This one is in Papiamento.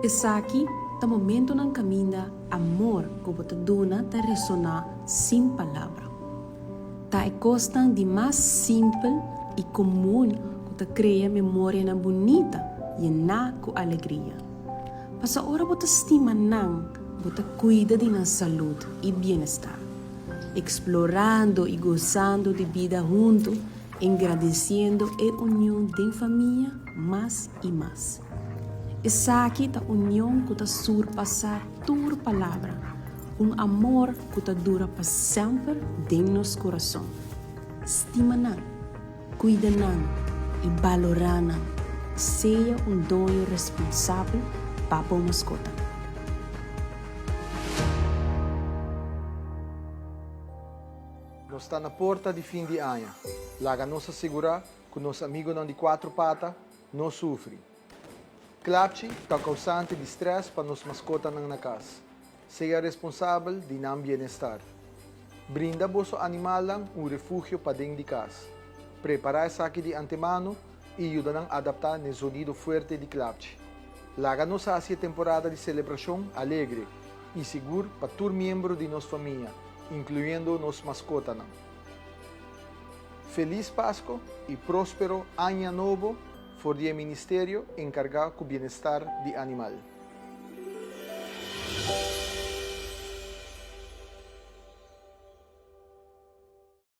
Esaki ta momentonan kaminda amor ku bo ta duna ta resoná sin palabra. Ta e kosnan di mas simpel i komun ku ta krea memorianan bunita yená ku alegria. Pasobra ora bo ta stima nan, bo ta kuida di nan salud i bienestar, eksplorando i gosando di bida huntu, engrandesiendo e union den famia mas i mas. Esaki ta union ku ta surpasá tur palabra, un amor ku ta dura pa semper den nos kurason. Stima nan, kuida nan i balorá nan. Sea un doño responsabel pa bo maskota. Nos ta na porta di fin di aña. Laga nos asegurá ku nos amigonan di kuatro pata no sufri. Klapchi ta kousante di strès pa nos maskotanan na kas. Sea responsabel di nan bienestar. Brinda boso animalnan un refugio paden di kas. Prepará esaki di antemano i yuda nan adaptá n'e zonido fuerte di klapchi. Laga nos hasi e temporada di selebrashon alegre i sigur pa tur miembro di nos famia, inkluyendo nos maskotanan. Felis Pasko i próspero Aña Nobo for di e ministerio enkargá ku bienestar di animal.